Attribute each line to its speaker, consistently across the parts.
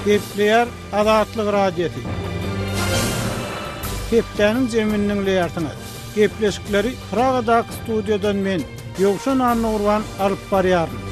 Speaker 1: Gepleýär Azatlyk Radiosy. Hepdäniň jemini diňleýärsiňiz. Gepleşikleri Pragadaky studiýadan men, Ýowşan Annagurban alyp barýaryn.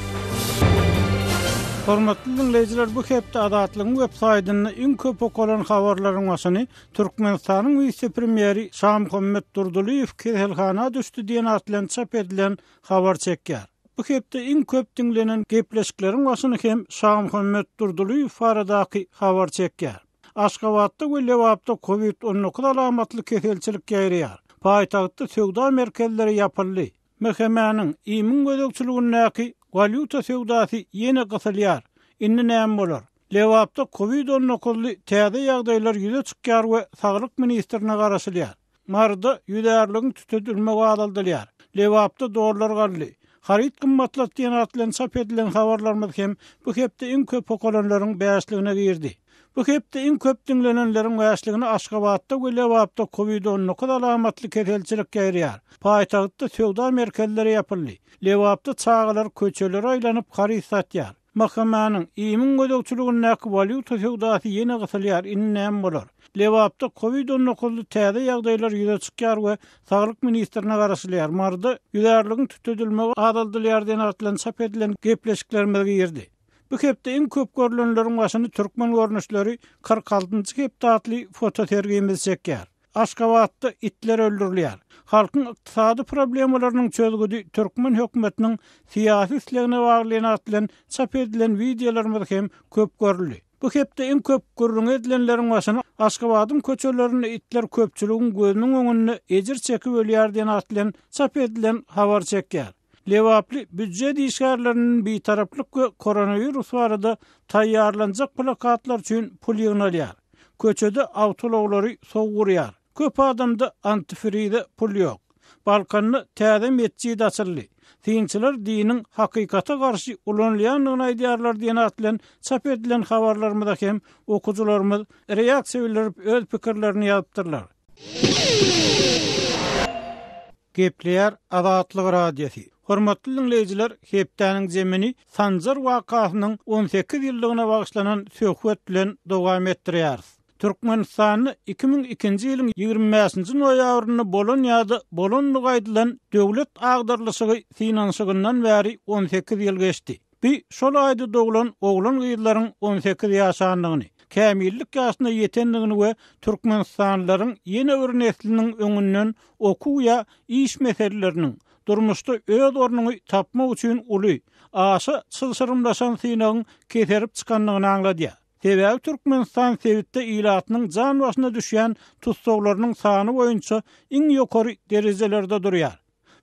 Speaker 1: Hormatly diňleýjiler, bu hepde Azatlygyň web saýtynda iň köp okalan habarlaryň başyny Türkmenistanyň wise-premýeri Şamuhammet Durdylyýew keselhana düşdi diýen at bilen çap edilen habar çekýär. Bu hepde iň köp diňlenen gepleşikleriň başyny hem Şamuhammet Durdylyýew baradaky habar çekýär. Aşgabatda we Lebapda Covid 19 alamatly keselçilik ýaýraýar. Paýtagtda söwda merkezleri ýapyldy. MHM-niň, IIM-iň gözegçiligindäki walýuta söwdasy ýene gysylýar. Indi näme bolar? Lebapda Covid 19-ly täze ýagdaýlar ýüze çykýar we saglyk ministrine garaşylýar. Maryda ýüzärligiň tütedilmegi azaldylýar. Lebapda dollar galdy. Haryt gymmatlady diýen at bilen çap edilen habarlarymyz hem bu hepde iň köp okalanlaryň bäşligine girdi. Bu hepde iň köp diňlenenleriň bäşligine Aşgabatda we Lebapda Covid 19 alamatly keselçilik ýaýraýar. Paýtagtda söwda merkezleri ýapyldy. Lebapda çagalar köçelere aýlanyp haryt satýar. MHM-niň, IIM-iň gözegçiligindäki walýuta söwdasy ýene gysylýar, indi näme bolar? Lebapda Covid 19-ly täze ýagdaýlar ýüze çykýar we saglyk ministrine garaşylýar, Maryda ýüzärligiň tütedilmegi azaldylýar diýen at bilen çap edilen gepleşiklerimiz girdi. Bu hepde iň köp görlenleriň başyny Türkmen görnüşleri 46-njy hepde atly fotosergimiz çekýär. Aşgabatda itler öldürilýär. Halkyň ykdysady problemalarynyň çözgüdi türkmen hökümetiniň syýasy islegine bagly diýen at bilen çap edilen wideolarymyz hem köp görüldi. Bu hepde iň köp gürrüňi edilenleriň başyny Aşgabadyň köçelerinde itler köpçüligiň gözüniň öňünde ejir çekip ölýär diýen at bilen çap edilen habar çekýär. Lebaply býujet işgärlerinden bitaraplyk we koronawirus barada taýýarlanjak plakatlar üçin pul ýygnalýar. Köçede awtoulaglary sowurýar. Köp adamda antifrize pul ýok. Balkanda täze metjit açyldy. Synçylar diniň hakykata garşy ulanylýandygyny aýdýarlar diýen at bilen çap edilen habarlarymyza hem okyjylarymyz reaksiýa bildirip öz pikirlerini ýazypdyrlar. Gepleýär Azatlyk Radiosy. Hormatly diňleýjiler, hepdäniň zemini Sanjar wakasynyň 18 ýyllygyna bagyşlanan söhbet bilen dowam etdirýäris. Türkmenistanda 2002-nji ýylyň 25-nji noýabrynda bolan ýa-da bolandygy aýdylan döwlet agdarylyşygy synanyşygyndan bäri 18 ýyl geçdi. Bi şol aýda doglan oglan-gyzlaryň 18 ýaşandygyny, kämillik ýaşyna ýetendigini we türkmenistanlylaryň ýene bir nesliniň öňünden okuw ýa iş meseleleriniň, durmuşda öz ornuňy tapmak üçin uly, aşa çylşyrymlaşan synagyň keserip çykandygyny aňladýar. Sebäbi Türkmenistan sebitde ilatynyň jan başyna düşýän tussaglarynyň sany boýunça iň ýokary derejelerde durýar.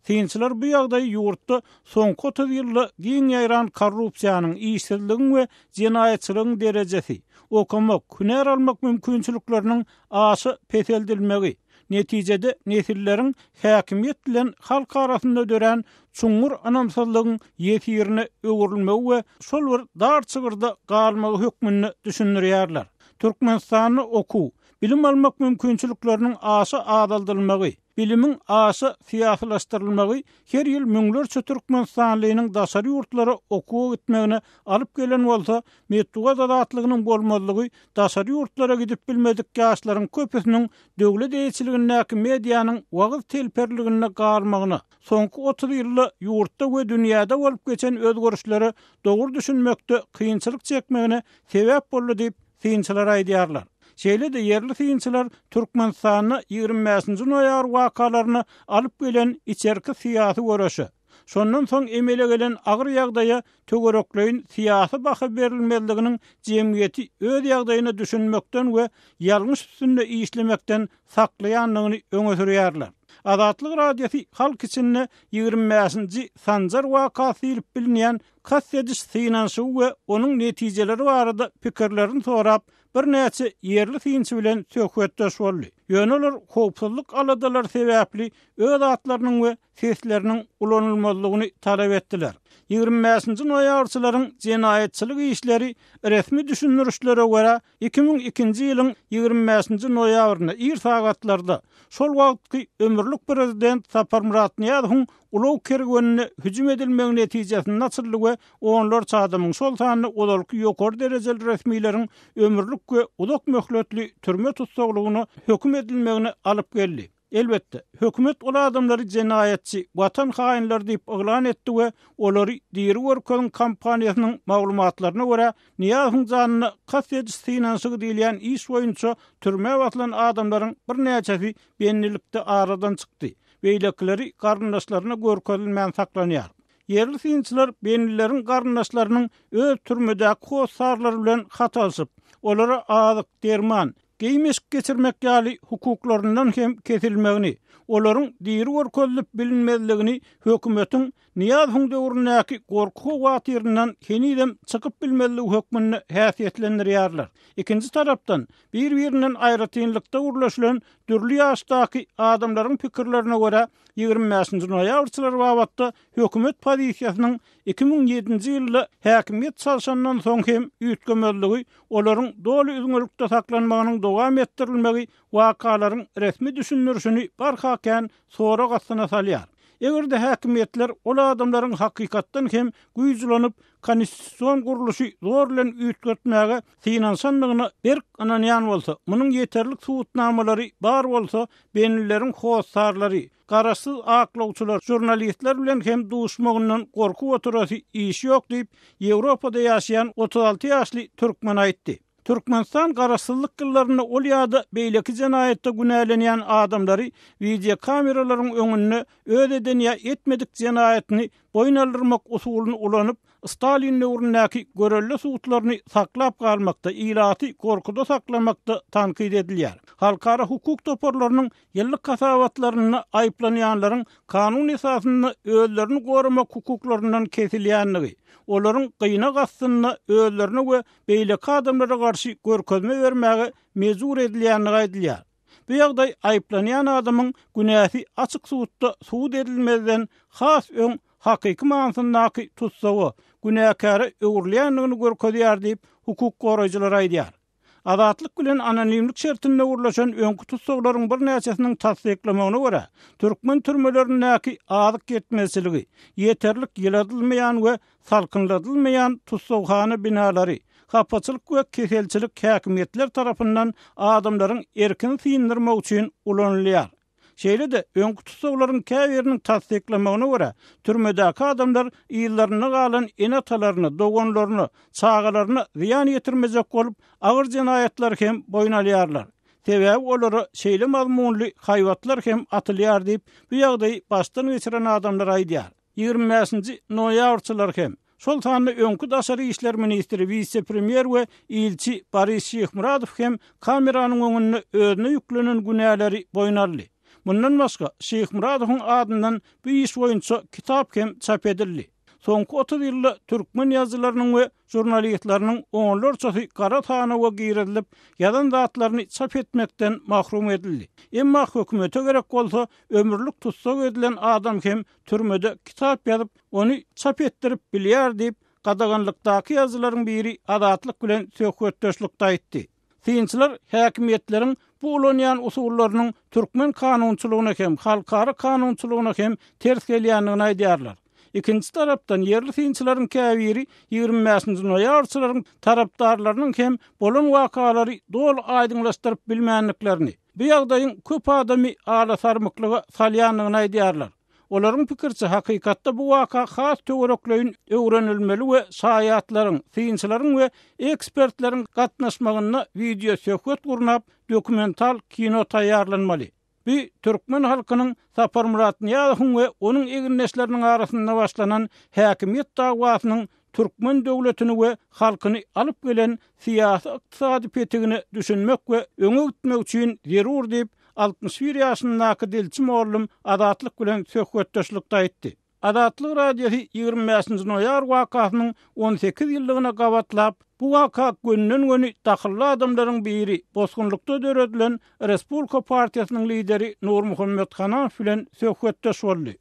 Speaker 1: Synçylar bu ýagdaýy ýurtda soňky 30 ýylda giň ýaýran korrupsiýanyň, işsizligiň we jenaýatçylygyň derejesi, okamak, hünär almak mümkinçilikleriniň aşa peseldilmegi, netijede nesilleriň häkimiýet bilen halk arasynda dörän çuňňur ynamsyzlygyň ýesirine öwrülmegi we şol bir dar çygyrda galmagy hökmünde düşündirýärler. Türkmenistanda okuw, bilim almak mümkinçilikleriniň aşa azaldylmagy, Bilimiň aşa syýasylaşdyrylmagy her ýyl müňlerçe türkmenistanlynyň daşary ýurtlara okuwa gitmegine alyp gelen bolsa, metbugat azatlygynyň bolmazlygy daşary ýurtlara gidip bilmedik ýaşlaryň köpüsiniň döwlet eýeçiligindäki medianyň wagyz telperliginde galmagyna, soňky 30 ýylda ýurtda we dünýäde bolup geçen özgerişlere dogry düşünmekde kynçylyk çekmegine sebäp boldy diýip, synçylar aýdýarlar. Şeýle-de ýerli synçylar Türkmenistanda 25-nji noýabr wakalaryna alyp gelen içerki syýasy göreşe, şondan soň emele gelen agyr ýagdaýa töwerekleýin syýasy baha berilmezliginiň jemgyýeti öz ýagdaýyna düşünmekden we ýalňyş üstünde işlemekden saklaýandygyny öňe sürýärler. Azatlyk Radiosy halk içinde 25-nji Sanjar wakasy diýlip bilinýän kast ediş synanyşygy we onuň netijeleri barada pikirlerini sorap, birnäçe ýerli synçy bilen söhbetdeş boldy. Ýöne olar howpsuzlyk aladalary sebäpli öz atlarynyň we sesleriniň ulanylmazlygyny talap etdiler. 25-nji noýabrçylaryň jenaýatçylyk işleri resmi düşündirişlere görä, 2002-nji ýylyň 25-nji noýabrynda ir sagatlarda şol wagtky ömürlik prezident Saparmyrat Nyýazowyň ulag kerwenine hüjüm edilmegi netijesinde açyldy we. we onlarça adamyň, şol sanda ozalky ýokary derejeli resmileriň ömürlik we uzak möhletli türme tussaglygyna höküm edilmegine alyp geldi. Elbetde, hökümet ol adamlary jenaýatçy, watan haýynlary diýip yglan etdi we olary diri görkeziň kampaniýasynyň maglumatlaryna görä, Nyýazowyň janyna kast ediş synanyşygy diýilýän iş boýunça türmä basylan adamlaryň birnäçesi bendilikde aradan çykdy, beýlekileri garyndaşlaryna görkezilmän saklanýar. Ýerli synçylar bendileriň garyndaşlarynyň öz türmedäki hossarlary bilen hat alşyp, olara azyk, derman, geýim-eşik geçirmek ýaly hukuklaryndan hem kesilmegini, olaryň diri görkezilip bilinmezligini hökümetiň Nyýazowyň döwründäki gorky-howatyryndan henizem çykyp bilmezligi hökmünde häsiýetlendirýärler. Ikinji tarapdan, bir-birinden aýratynlykda gürleşilen dürli ýaşdaky adamlaryň pikirlerine görä, 25-nji noýabrçylar babatda hökümet pozisiýasynyň 2007-nji ýylda häkimiýet çalşandan soň hem üýtgemezligi, olaryň doly üzňelikde saklanmagynyň dowam etdirilmegi wakalaryň resmi düşündirişini barha kän sorag astyna salýar. Eger-de häkimiýetler ol adamlaryň hakykatdan hem güýç ulanyp, konstitusion gurluşy zor bilen üýtgetmäge synanyşandygyna berk ynanýan bolsa, munuň ýeterlik subutnamalary bar bolsa, bendileriň hossarlary, garaşsyz aklawçylar, žurnalistler bilen hem duşmagyndan gorkup oturasy iş ýok diýip, Ýewropada ýaşaýan 36 ýaşly türkmen aýtdy. Türkmenistan garaşsyzlyk ýyllarynda ol ýa-da beýleki jenaýatda günälenýän adamlary wideokameralaryň öňünde öz eden ýa etmedik jenaýatyny boýun aldyrmak usulyny ulanyp, Stalin döwründäki görelde sudlaryny saklap galmakda, ilaty gorkuda saklamakda tankyt edilýär. Halkara hukuk toparlarynyň Ýyllyk hasabatlarynda aýyplanýanlaryň kanun esasynda özlerini goramak hukuklaryndan kesilýändigi, olaryň gynag astynda özlerine we beýleki adamlara garşy görkezme bermäge mejbur edilýändigi aýdylýar. Bu ýagdaý aýyplanýan adamyň günäsi açyk sudda subut edilmezden has öň hakyky manysyndaky tussaga, günäkäre öwrülýändigini görkezýär diýip, hukuk goraýjylar aýdýar. Azatlyk bilen anonimlik şertinde gürleşen öňki tussaglaryň birnäçesiniň tassyklamagyna görä, türkmen türmelerindäki azyk ýetmezçiligi, ýeterlik ýyladylmaýan we salkynladylmaýan tussaghana binalary, hapaçylyk we keselçilik häkimiýetler tarapyndan adamlaryň erkini syndyrmak üçin ulanylýar. Şeýle-de, öňki tussaglaryň käbiriniň tassyklamagyna görä, türmedäki adamlar yzlarynda galan ene-atalaryna, doganlaryna, çagalaryna zyýan ýetirmejek bolup, agyr jenaýatlary hem boýun alýarlar. Sebäbi olara şeýle mazmunly haýbatlar hem atylýar diýip, bu ýagdaýy başdan geçiren adamlar aýdýar. 25-nji noýabrçylar hem, şol sanda öňki daşary işler ministri, wise-premýer we ilçi Boris Şyhmyradow hem kameranyň öňünde özüne ýüklenen günäleri boýun aldy. Mundan başga, Şyhmyradowyň adyndan bu iş boýunça kitap hem çap edildi. Soňky 30 ýylda türkmen ýazyjylarynyň we žurnalistleriniň onlarçasy gara sanawa girizilip, ýazan zatlaryny çap etmekden mahrum edildi. Emma hökümete gerek bolsa, ömürlik tussag edilen adam hem türmede kitap ýazyp, ony çap etdirip bilýär diýip, gadaganlykdaky ýazyjylaryň biri Azatlyk bilen söhbetdeşlikde aýtdy. Synçylar häkimiýetleriň bu ulanýan usullarynyň türkmen kanunçylygyna hem, halkara kanunçylygyna hem ters gelýändigini aýdýarlar. Ikinji tarapdan, ýerli synçylaryň käbiri 25-nji noýabrçylaryň tarapdarlarynyň hem bolan wakalary doly aýdyňlaşdyryp bilmändiklerini, bu ýagdaýyň köp adamy alasarmyklyga salýandygyny aýdýarlar. Olaryň pikiriçe, hakykatda bu waka has töwerekleýin öwrenilmeli we şaýatlaryň, synçylaryň we ekspertleriň gatnaşmagynda wideosöhbet gurnap, dokumental kino taýýarlanmaly. Bu türkmen halkynyň Saparmyrat Nyýazowyň we onuň egindeşleriniň arasynda başlanan häkimiýet dawasynyň türkmen döwletini we halkyny alyp gelen syýasy-ykdysady petigine düşünmek we öňe gitmek üçin zerur diýip, 61 ýaşyndaky dilçi mugallym Azatlyk bilen söhbetdeşlikde aýtdy. Azatlyk Radiosy 25-nji noýabr wakasynyň 18 ýyllygyna gabatlap, bu waka gönden-göni dahylly adamlaryň biri, bosgunlykda döredilen Respublika partiýasynyň lideri Nurmuhammet Hanamow bilen söhbetdeş boldy.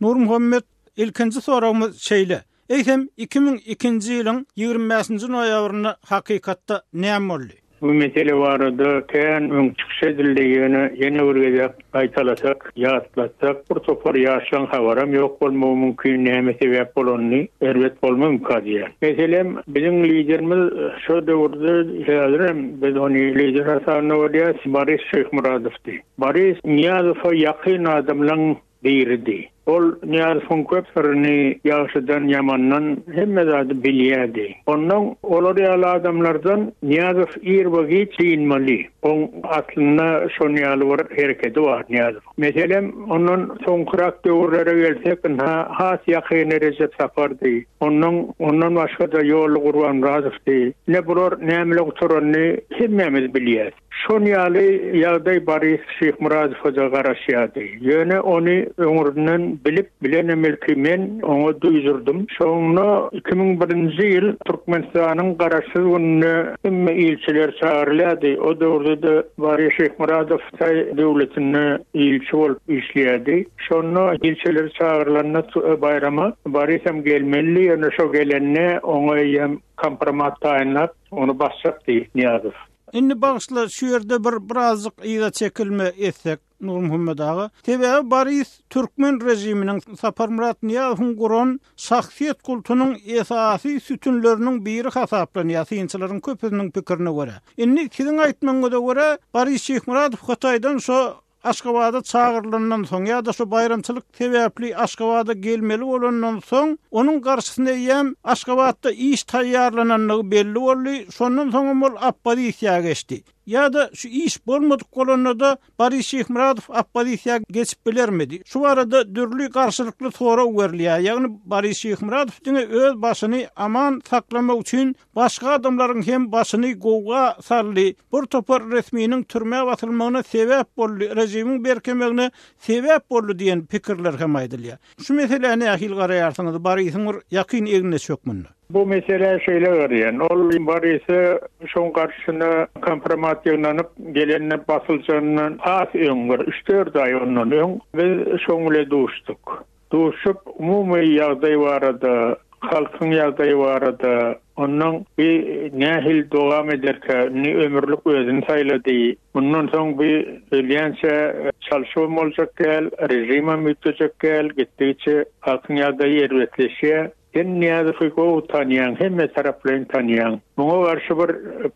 Speaker 1: Nurmuhammet, ilkinji soragymyz şeýle, Eýsem, 2002-nji ýylyň 25-nji noýabrynda hakykatda näme boldy?
Speaker 2: Bu mesele barada kän öň çykyş edildi, ýöne ýene bir gezek gaýtalasak, ýatlatsak, bir topar ýaşlaň habaram ýok bolmagy mümkin, näme sebäp bolanyny erbet bolmazmyka diýýän. Meselem, biziň liderimiz şo döwürde, häzirem biz ony lider hasabynda görýäs, Boris Şyhmyradowdy. Boris Nyýazowa ýakyn adamlaň biridi. Ol Nyýazowyň köp syryny ýagşydan, ýamandan hemme zady bilýärdi. Onnoň olar ýaly adamlardan Nyýazow ir we giç dynmaly. Oň aslynda şon ýaly bir herekedi bar Nyýazowyň. Meselem, ondan soňkurak döwürlere gelsek, ynha, has ýakyny Rejep Sapardy. Onnoň ondan başga-da Ýolly Gurbanmyradowdy. Ine, bular näme bilen gutaranyny hemmämiz bilýäs. Şon ýaly ýagdaý Boris Şyhmyradowa-da garaşýardy. Ýöne ony öňürinden bilip, bilenem ilki men oňa duýdurdym. Şonda 2001-nji ýyl Türkmenistanyň Garaşsyz gününe hemme ilçiler çagyrylýardy. O döwürde-de Boris Şyhmyradow Hytaý döwletinde ilçi bolup işleýärdi. Şonda ilçiler çagyrylanda baýrama Borisem gelmelidi, ýöne şo gelende oňa eýýäm kompromat taýynlap, ony basjakdy Nyýazow.
Speaker 1: Indi bagyşla şu ýerde bir birazjyk yza çekilme etsek Nurmuhammet aga. Sebäbi Boris türkmen režiminiň Saparmyrat Nyýazowyň guran şahsyýet kultunyň esasy sütünleriniň biri hasaplanýar synçylaryň köpüsiniň pikirine görä. Indi siziň aýtmagyňyza görä Boris Şyhmyradow Hytaýdan şo Aşgabada çagyrylandan soň ýa-da şu baýramçylyk sebäpli Aşgabada gelmeli bolandan soň, onuň garşysyna eýýäm Aşgabatda iş taýýarlanandygy belli boldy, şondan soňam ol oppozisiýa geçdi. Ýa-da şu iş bolmadyk bolanda-da Boris Şyhmyradow oppozisiýa geçip bilermidi? Şu barada dürli garşylykly sorag berilýär. Ýagny Boris Şyhmyradow diňe öz başyny aman saklamak üçin Başga adamlaryň hem başyny gowga saldy, bir topar resminiň türmä basylmagyna sebäp boldy, režimiň berkemegine sebäp boldy diýen pikirler hem aýdylýar. Şu meselä nähili garaýarsyňyz Borisiň bir ýakyn egindeşi hökmünde?
Speaker 2: Bu meselä şeýle garaýan, ol Borise şoň garşysyna kompromat ýygnanyp gelende basyljagyndan has öň bir üç-dört aý ondan öň biz şoň bile duşduk. Duşup, umumy ýagdaý barada, halkyň ýagdaýy barada, onnoň bi nähili dowam ederkä, indi ömürlik özüni saýlady, mundan soň bi ölýänçä çalşybam boljak däl, režimem üýtgejek däl, gitdigiçe halkyň ýagdaýy erbetleşýär. Sen Nyýazowy gowy tanýaň, hemme taraplaýyn tanýaň. Muňa garşy bir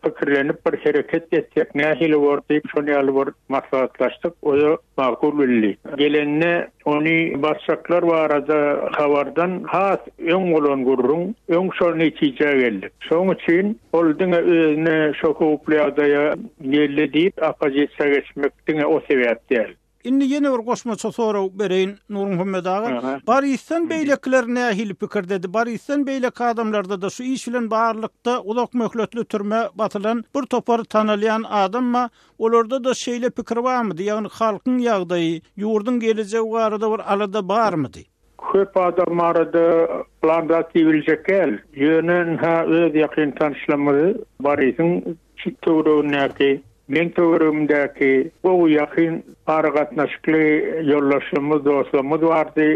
Speaker 2: pikirlenip bir hereket etsek nähili bor diýip şon ýaly bir maslahatlaşdyk, o-da makul bildi. Gelende ony basjaklar barada habardan has öň bolan gürrüň, öň şol netijä geldik. Şoň üçin ol diňe özüne şo howply ýagdaýa geldi diýip oppozisiýa geçmek diňe o sebäp däl.
Speaker 1: Indi ýene bir goşmaça sorag bereýin, Nurmuhammet aga. Borisden beýlekiler nähili pikirdedi? Borisden beýleki adamlarda-da şu iş bilen baglylykda uzak möhletli türmä basylan bir topar tanalýan adam bar. Olarda-da şeýle pikir barmydy? Ýagny halkyň ýagdaýy, ýurduň gelejegi barada bir alada barmydy?
Speaker 2: Köp adam barada plan zat diýibiljek däl. Ýöne ynha öz ýakyn tanyşlarymyz Borisiň şu töweregindäki, meň töweregimdäki gowy ýakyn aragatnaşykly ýoldaşlarymyz, dostlarymyz bardy,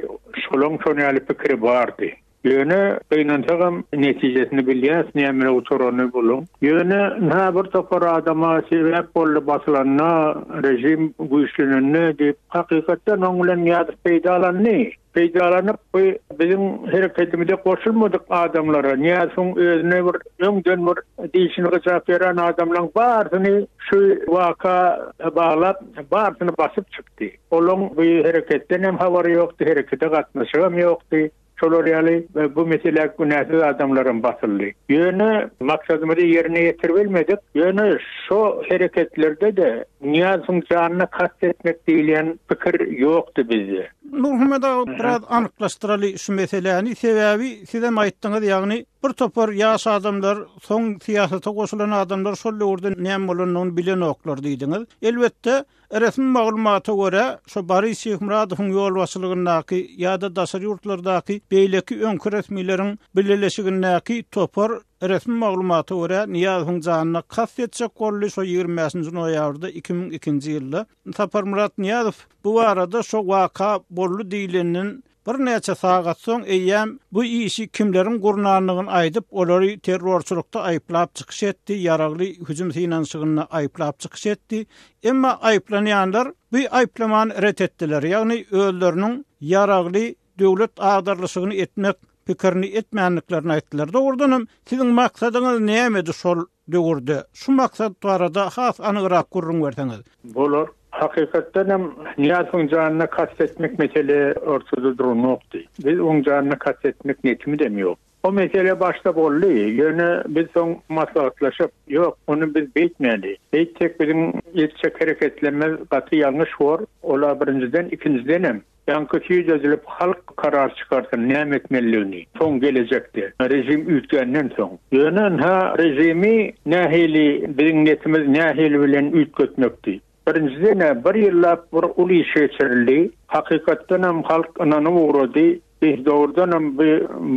Speaker 2: şolaň şon ýaly pikiri bardy. Ýöne gynansagam netijesini bilýäs näme gutaranyny buluň. Ýöne ynha bir topar adama sebäp boldy basylanda, režim güýçlenende diýip hakykatdan oň bilen Nyýazow peýdalandy. Peýdalanyp bu biziň hereketimize goşulmadyk adamlara Nyýazowyň özüne bir öňden bir dişini gyjap ýören adamlaň barysyny şu waka baglap barysyny basyp çykdy. Olaň bu hereketden hem habary ýokdy, herekete gatnaşygam ýokdy. Şolar ýaly bu meselä günäsiz adamlaram basyldy. Ýöne maksadymyzy ýerine ýetiribilmedik. Ýöne şo hereketlerde-de Nyýazowyň janyna kast etmek diýilýän pikir ýokdy bizde.
Speaker 1: Nurmuhammet aga biraz anyklaşdyraly şu meseläni. Sebäbi sizem aýtdyňyz, ýagny bir topar ýaş adamlar, soň syýasata goşulan adamlar şol döwürde näme bolanyny bilenoklar diýdiňiz. Elbetde, Resmi maglumata görä, şo Boris Şyhmyradowyň ýolbaşçylygyndaky ýa-da daşary ýurtlardaky beýleki öňki resmileriň bileleşigindäki topar resmi maglumata görä Nyýazowyň janyna kast etjek boldy şo 25-nji noýabrda 2002-nji ýylda. Saparmyrat Nyýazow bu barada şo waka boldy diýlenden. Birnäçe sagat soň eýýäm bu işi kimleriň gurnandygyny aýdyp, olary terrorçylykda aýyplap çykyş etdi, ýaragly hüjüm synanyşygynda aýyplap çykyş etdi. Emma aýyplanýanlar bu aýyplamany ret etdiler, ýagny özleriniň ýaragly döwlet agdarylyşygyny etmek pikirini etmändiklerini aýtdylar. Dogrudan hem, siziň maksadyňyz nämedi şol döwürde? Şu maksat barada has anygrak gürrüň berseňiz.
Speaker 2: Bolar. Hakykatdan hem Nyýazowyň janyna kast etmek mesele ortada duranokdy. Biz oň janyna kast etmek netimizem ýok. O mesele başda boldy, ýöne biz soň maslahatlaşyp, ýok, ony biz beýtmäli. Beýtsek biziň etjek hereketlerimiz gaty ýalňyş bor, ol-a birinjiden, ikinjidenem, ýaňky süýt edilip halk karar çykarsyn näme etmelidigini, soň gelejekde, režim üýtgänden soň. Ýöne ynha režimi nähili, biziň netimiz nähili bilen üýtgetmekdi. Birinjiden-ä bir ýyllap bir uly iş geçirildi. Hakykatdanam halk ynanyp ugrady. Biz dogrudanam bu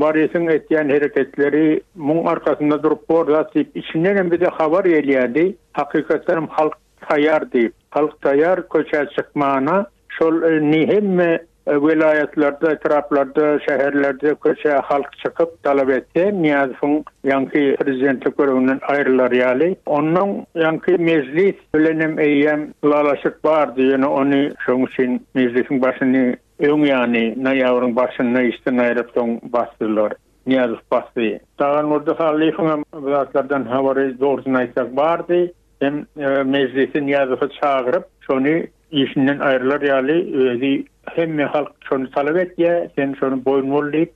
Speaker 2: Borisiň etýän hereketleri muň arkasynda durup bor zat diýip içindenem bize habar gelýärdi. Hakykatdanam halk taýar diýip. Halk taýar köçä çykmana. Şol indi hemme Welaýatlarda, etraplarda, şäherlerde köçä halk çykyp talap etse, Nyýazowyň ýaňky prezidentlik görewinden aýrylar ýaly. Onnoň ýaňky mejlis bilenem eýýäm ylalaşyk bardy, ýöne ony şoň üçin mejlisiň başyny öň ýany noýabryň başynda işden aýryp soň basdylar. Nyýazow basdy. Tagandurdy Hallyýewiňem bu zatlardan habary dogrusyny aýtsak bardy. Hem mejlisi Nyýazowy çagyryp, şony Işinden aýrylar ýaly özi hemme halk şony talap etýä, sen şony boýun bol diýip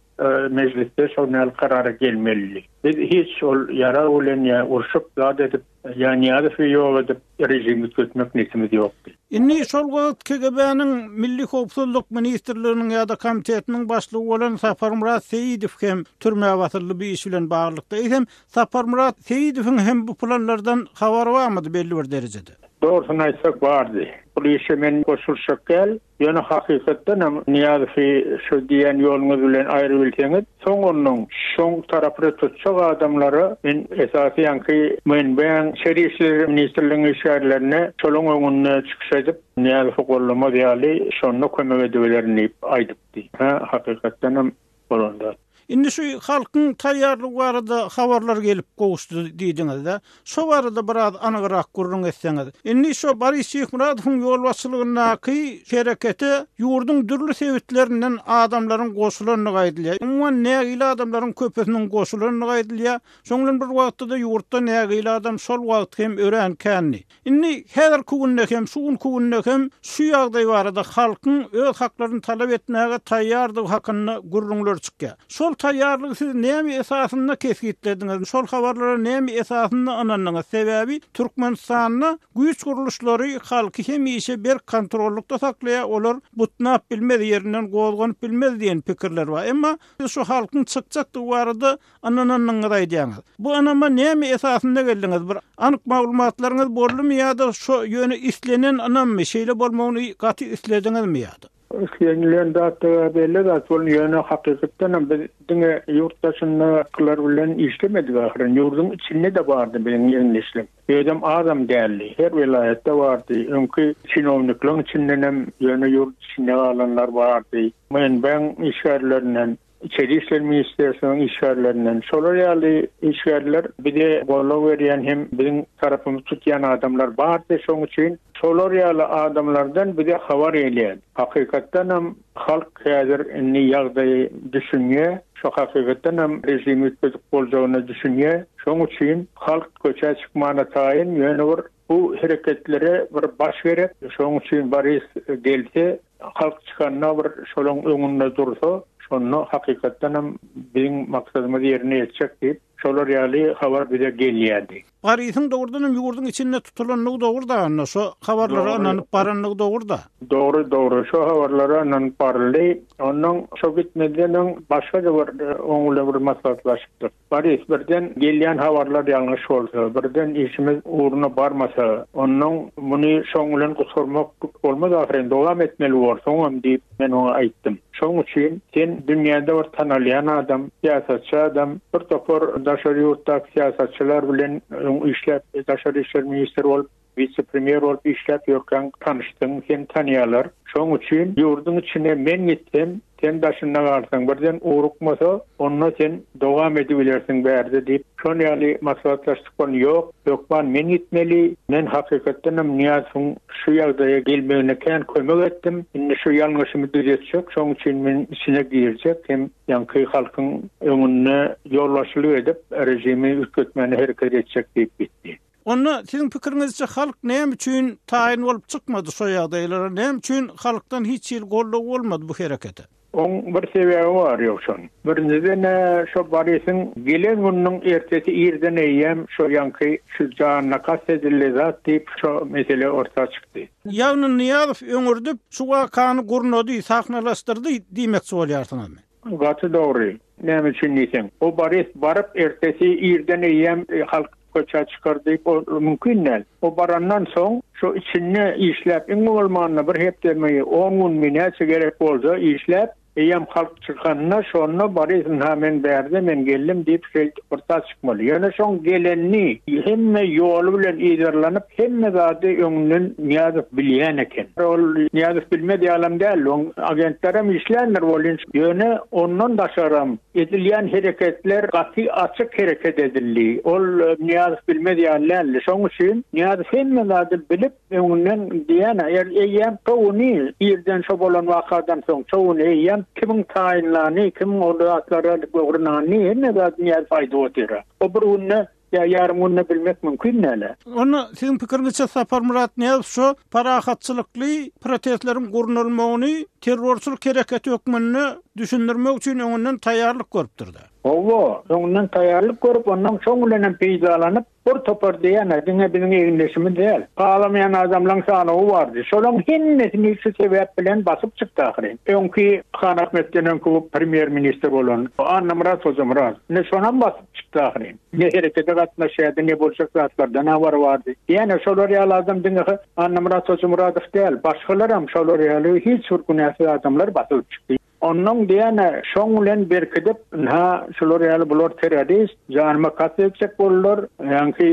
Speaker 2: mejlisde şol ýaly karara gelmelidi. Biz hiç ol ýarag bilen ýa urşup zat edip ýa Nyýazowy ýok edip režimi üýtgetmek niýetimiz ýokdy.
Speaker 1: Indi şol wagt KGB-niň Milli howpsuzlyk ministrliginiň ýa-da komitetiniň başlygy bolan Saparmyrat Seýidow hem türmä basyldy bu iş bilen baglylykda. Eýsem Saparmyrat Seýidowyň hem bu planlardan habary barmydy belli bir derejede?
Speaker 2: Dogrusyny aýtsak bardy. Bul işe men goşulyşjak däl. Ýöne hakykatdan hem Nyýazowy şu diýýän ýoluňyz bilen aýrybilseňiz, soň onnoň şoň tarapyny tutjak adamlara men esasy ýaňky MNB-iň Içeri işler ministrligiň işgärlerine şolaň öňünde çykyş edip, Nyýazowy gollamaz ýaly şonda kömek edibilerin diýip aýdypdy. Hä, hakykatdan hem bolan zat.
Speaker 1: Indi şu halkyň taýýarlygy barada habarlar gelip gowuşdy diýdiňiz-de. Şo barada biraz anygrak gürrüň etseňiz. Indi şo Boris Şyhmyradowyň ýolbaşçylygyndaky herekete ýurduň dürli sebitlerinden adamlaryň goşulandygy aýdylýar. Umuman nägile adamlaryň köpüsiniň goşulandygy aýdylýar. Şoň bilen bir wagtda-da ýurtda nägile adam şol wagt hem örän kändi. Indi häzirki günde hem, şu günki günde hem şu ýagdaý barada halkyň öz haklaryny talap etmäge taýýardygy hakynda gürrüňler çykýar. Şol taýýarlygy siz näme esasynda kesgitlediňiz, şol habarlara näme esasynda ynandyňyz? Sebäbi Türkmenistanda güýç gurluşlary halky hemişe berk kontrollykda saklaýar, olar butnap bilmez, ýerinden gozganyp bilmez diýen pikirler bar. Emma siz şu halkyň çykjakdygy barada Ynanandygyňyzy aýdýaňyz. Bu ynama näme esasynda geldiňiz? Bir anyk maglumatlaryňyz boldumy ýa-da şo ýöne islenen ynammy? Şeýle bolmagyny gaty islediňizmi ýa-da?
Speaker 2: Islenilen zat-da belli zat ol, ýöne hakykatdanam biz diňe ýurt daşyndakylar bilen işlemedik ahyryn, ýurduň içinde-de bardy biziň ýeňlişlik. Özem azam däldi, her welaýatda bardy, öňki çinownikleriň içindenem ýöne ýurt içinde galanlar bardy, MNB-iň işgärlerinden. Içeri işler ministrliginiň işgärlerinden, şolar ýaly işgärler bize goldaw berýän hem biziň tarapymyzy tutýan adamlar bardy, şonuň üçin şolar ýaly adamlardan bize habar gelýär. Hakykatdanam halk häzir indi ýagdaýy düşünýär, şo hakykatdanam režimi üýtgedip boljagyna düşünýär. Şonuň üçin halk köçä çykmana taýyn, ýöne bir bu hereketlere bir baş gerek. Şonuň üçin Boris gelse Halk çykanda bir şolaň öňünde dursa, şonda hakykatdanam biziň maksadymyz ýerine ýetjek diýip, şolar ýaly habar bize gelýärdi.
Speaker 1: Borisiň dogrudanam ýurduň içinde tutulandygy dogry-da onda, şo habarlara ynanyp barandygy dogry-da.
Speaker 2: Dogry, dogry, şo habarlara ynanyp baryldy. Onnoň şo gitmezden öň başga-da bir oň bilen bir maslahatlaşypdyk. Boris, birden gelýän habarlar ýalňyş bolsa, birden işimiz ugruna barmasa, onnoň muny şoň bilen gutarmak bolmaz ahyryn, dowam etmeli bor soňam diýip, men oňa aýtdym. Şoň üçin sen dünýäde bir tanalýan adam, syýasatçy adam, bir topar daşary ýurtdaky syýasatçylar bilen öň işläp, daşary işler ministri bolup. wise-premýer bolup işläp ýörkäň tanyşdyň, seni tanýarlar. Şoň üçin ýurduň içine men gitsem, sen daşynda galsaň, birden ugrukmasa, onda sen dowam edibilersiň bärde diýip, şon ýaly maslahatlaşdyk boldy. Ýok, hökman men gitmeli. Men hakykatdanam Nyýazowyň şu ýagdaýa gelmegine kän kömek etdim. Indi şu ýalňyşymy düzetjek, şoň üçin men içine girjek hem ýaňky halkyň öňünde ýolbaşçylyk edip, režimi üýtgetmäne hereket etjek diýip gitdi.
Speaker 1: Onda siziň pikiriňizçe halk näme üçin taýyn bolup çykmady şo ýagdaýlara? Näme üçin halkdan hiç hili goldaw bolmady bu herekete?
Speaker 2: Oň bir sebäbi bar ýogşan. Birinjiden-ä şo Borisiň gelen gününiň ertesi irden eýýäm şo ýaňky şu janyna kast edildi zat diýip şo mesele orta çykdy.
Speaker 1: Ýagny Nyýazow öňürdip şu wakany gurnady, sahnalaşdyrdy diýmekçi bolýarsyňyzmy?
Speaker 2: Gaty dogry. Näme üçin diýseň, o Boris baryp ertesi irden eýýäm halk köçä çykar diýip o mümkin däl. O barandan soň şo içinde işläp iň bolmanda bir hepdemi, on günmi näçe gerek bolsa işläp, eýýäm halk çykanda şonda Boris ynha men bärde men geldim diýip şeýdip orta çykmaly. Ýöne şoň gelenini hemme ýoly bilen yzarlanyp hemme zady öňünden Nyýazow bilýän eken. Ol Nyýazow bilmez ýalam däldi. Oň agentlerem işländir welin, ýöne ondan daşaram edilýän hereketler gaty açyk hereket edildi. Ol Nyýazow bilmez ýaly däldi. Şoň üçin Nyýazow hemme zady bilip, öňünden diýýän-ä, eýýäm şo güni irden şo bolan wakadan soň şo güni eýýäm kimiň taýynlany, kimiň ol zatlary gurnany hemme zady Nyýazow aýdyp otyr-a. O bir günde Ýa ýarym günde bilmek mümkin däl-ä.
Speaker 1: Onda siziň pikiriňizçe Saparmyrat Nyýazow şu parahatçylykly protestleriň gurnalmagyny terrorçylyk hereketi hökmünde düşündirmek üçin öňünden taýýarlyk görüpdir-dä?
Speaker 2: Hawa, öňünden taýýarlyk görüp, ondan şoň bilenem peýdalanyp, bir topar diýýän-ä, diňe biziň egindeşimiz däl, halamaýan adamlaň sanawy bardy. Şolaň hemmesini şu sebäp bilen basyp çykdy ahyryn. Öňki Han Ahmetden öňki premýer-ministr bolan Annamyrat Hojamyradow, ine şonam basyp çykdy ahyryn. Ne herekete gatnaşýardy, ne boljak zatlardan habary bardy. Ýöne şolar ýaly adam diňe Annamyrat Hojamyradow däl, başgalaram şolar ýaly hiç bir günäsiz adamlar basylyp çykdy. Onnoň diýýän-ä, şoň bilen berkidip, ynha, şular ýaly bular terrorist, janyma kast etjek boldular, ýaňky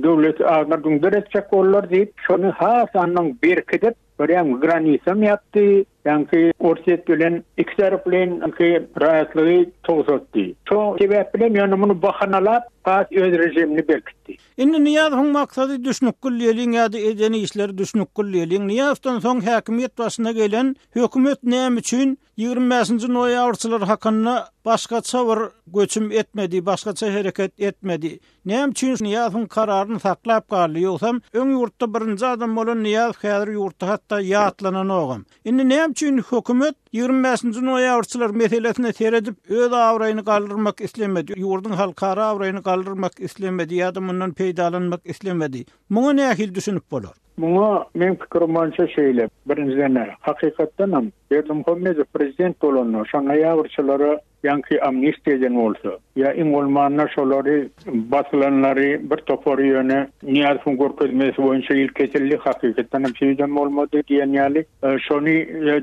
Speaker 2: döwleti agdar-düňder etjek boldular diýip, şony has onnoň berkidip, Görýäňmi, granisam ýapdy, ýaňky Orsýet bilen ikitaraplaýyn ýaňky raýatlygy togtatdy. Şo sebäp bilen ýöne muny bahanalap, has öz režimini berkitdi.
Speaker 1: Indi Nyýazowyň maksady düşnükgül diýeliň ýa-da eden işleri düşnükgül diýeliň. Nyýazowdan soň häkimiýet başyna gelen hökümet näme üçin 25-nji noýabrçylar hakynda başgaça bir göçüm etmedi, başgaça hereket etmedi? Näme üçin Nyýazowyň kararyny saklap galdy, ýogsam öň ýurtda birinji adam bolan Nyýazow häzir ýurtda hatda ýatlananogam. Indi näme üçin hökümet 25-nji noýabrçylar meselesine seredip öz abraýyny galdyrmak islemedi, ýurduň halkara abraýyny galdyrmak islemedi ýa-da mundan peýdalanmak islemedi? Muňa nähili düşünip bolar?
Speaker 2: Muňa meň pikirim boýunça şeýle, birinjiden-ä, hakykatdanam Berdimuhamedow prezident bolanda şo noýabrçylara Ýaňky amnistiýa eden bolsa, ýa iň bolmanda şolary basylanlary bir topary ýöne Nyýazowyň görkezmesi boýunça il kesildi, hakykatdanam şeýdem bolmady diýen ýaly, şony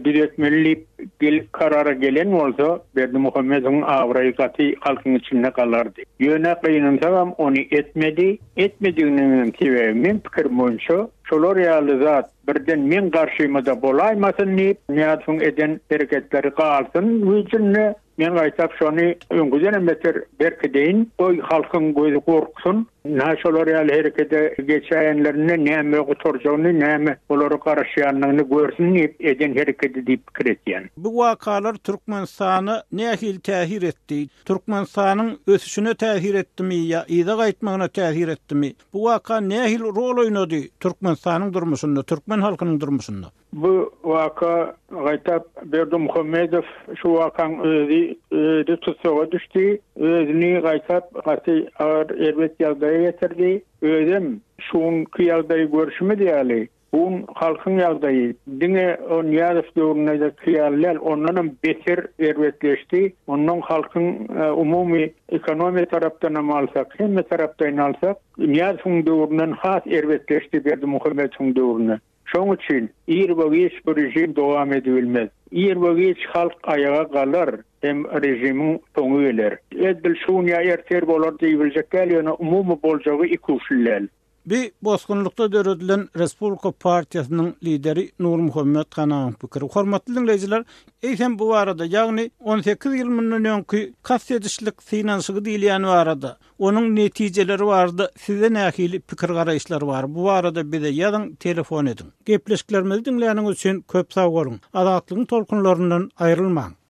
Speaker 2: düzetmeli diýip gel karara gelen bolsa, Berdimuhamedowyň abraýy gaty halkyň içinde galardy. Ýöne gynansagam ony etmedi. Etmediginiňem sebäbi meň pikirim boýunça şolar ýaly zat Birden meň garşyma-da bolaýmasyn diýip, Nyýazowyň eden hereketleri galsyn güýjünde, men gaýtap şony öňküdenem beter berkideýin, goý halkyň gözi gorksun, ynha şolar ýaly herekete geçäýenlerinde näme gutarjagyny, näme olara garaşýanyny görsün diýip eden hereketi diýip pikir etýän.
Speaker 1: Bu wakalar Türkmenistana nähili täsir etdi? Türkmenistanyň ösüşine täsir etdimi ýa yza gaýtmagyna täsir etdimi? Bu waka nähili rol oýnady Türkmenistanyň durmuşynda, türkmen halkynyň durmuşynda?
Speaker 2: Bu waka gaýtap Berdimuhamedow şu wakaň özi özi tussaga düşdi. Özüni gaýtap gaty agyr erbet ýagdaýa getirdi. Özem şu günki ýagdaýy görşümiz ýaly Bu gün halkyň ýagdaýy diňe o Nyýazow döwründäki ýaly däl, ondanam beter erbetleşdi. Ondan halkyň umumy ekonomiýa tarapdanam alsak, hemme tarapdaýyn alsak, Nyýazowyň döwründen has erbetleşdi Berdimuhamedowyň döwründe. Şoň üçin ir we giç bu režim dowam edibilmez. Ir we giç halk aýaga galar hem režimiň soňy geler. Edil şu gün ýa ertir bolar diýibiljek däl, ýöne umumy boljagy ikuçly däl.
Speaker 1: Bi bosgunlykda döredilen Respublika partiýasynyň lideri Nurmuhammet Ganawyň pikiri. Hormatly diňleýjiler, eýsem bu barada, ýagny 18 ýyl mundan öňki kast edişlik synanyşygy diýilýän barada, onuň netijeleri barada sizde nähili pikir-garaýyşlar bar? Bu barada bize ýazyň, telefon ediň. Gepleşiklerimizi diňläniňiz üçin köp sag boluň! Azatlygyň tolkunlaryndan aýrylmaň!